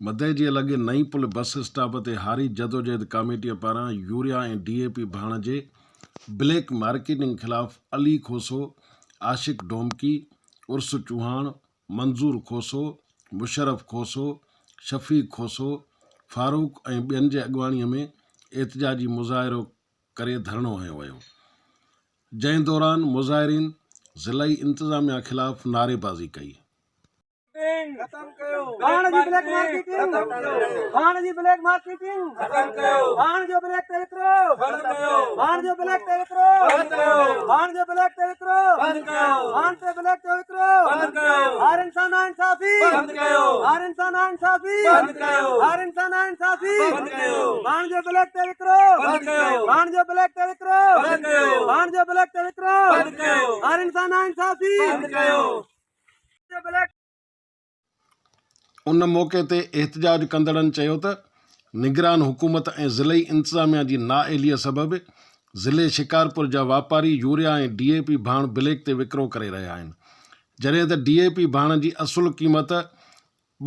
مدئجي لڳ نئين پل bus stop تي هاري جدوجهد ڪاميٽيء پاران يوريا ۽ ڊي اي پي ڀاڻ جي بليڪ مارڪيٽنگ خلاف علي کوسو، عاشق ڊومڪي، عرس چوهاڻ، منظور کوسو، مشرف کوسو، شفيق کوسو، فاروق ۽ ٻين جي اڳواڻيء ۾ احتجاجي مظاهرو ڪري ڌرڻو هنيو ويو، جنهن دوران مظاهرين ضلعي انتظاميا خلاف نعريبازي ڪئي. ڀاڻ جي بليڪ مارڪيٽنگ ڀاڻ جي بليڪ مارڪيٽنگ ڀاڻ جو بليڪ تي وڪرو ڀاڻ جو بليڪ تي وڪرو ڀاڻ جو بليڪ تي وڪرو ڀاڻ تي بليڪ تي وڪرو هارين سان نا انصافي هارين سان نا انصافي هارين سان نا انصافي ڀاڻ جو بليڪ تي وڪرو ڀاڻ جو بليڪ تي وڪرو ڀاڻ جو بليڪ تي وڪرو هارين سان نا انصافي. ان موقعي تي احتجاج ڪندڙن چيو ته نگران حڪومت ۽ ضلعي انتظاميا جي نااهلي سبب ضلعي شڪارپور جا واپاري يوريا ۽ ڊي اي پي ڀاڻ بليڪ تي وڪرو ڪري رهيا آهن جڏهن ته ڊي اي پي ڀاڻ جي اصل قيمت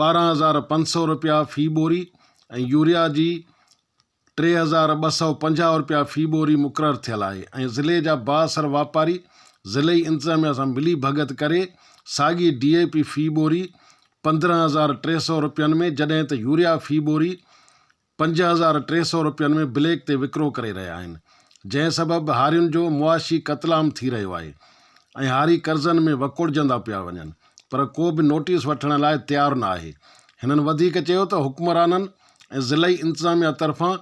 12500 رپيا في ٻوري ۽ يوريا جي 3250 رپيا في ٻوري مقرر ٿيل آهي ۽ ضلعي جا بااثر واپاري ضلعي انتظاميا سان ملي ڀڳت ڪري ساڳي ڊي اي پي في ٻوري 15300 رپين ۾ جڏهن ته يوريا في ٻوري 5300 رپين ۾ بليڪ تي وڪرو ڪري رهيا آهن جنهن سبب هارين جو معاشي قتلام ٿي رهيو آهي ۽ هاري قرضن ۾ وڪوڙجندا پيا وڃن پر ڪو به نوٽيس وٺڻ لاء تيار نه آهي هنن وڌيڪ چيو ته حڪمرانن ۽ ضلعي انتظاميا طرفان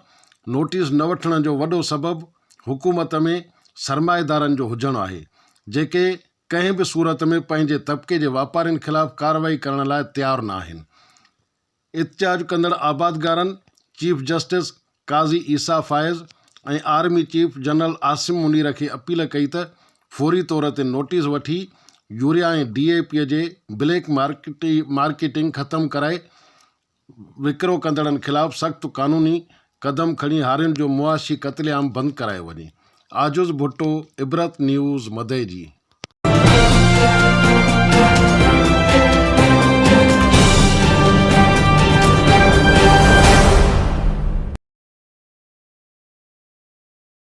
نوٽيس نه وٺڻ جو وڏو سبب حڪومت ۾ سرمائيدارن جو هجڻ آهي، جيڪي ڪنهن به صورت ۾ پنهنجي طبقي جي واپارين خلاف ڪارروائي ڪرڻ لاء تيار نه آهن. احتجاج ڪندڙ آبادگارن chief justice Qazi Isa Faez ۽ army chief general Asim Munir کي اپيل ڪئي ته فوري طور تي نوٽيس وٺي يوريا ۽ ڊي اي پي جي بليڪ مارڪيٽنگ ختم ڪرائي وڪرو ڪندڙن خلاف سخت قانوني قدم کڻي هارين جو معاشي قتل عام بند ڪرايو وڃي. عاجز ڀٽو، عبرت نيوز، مدئجي.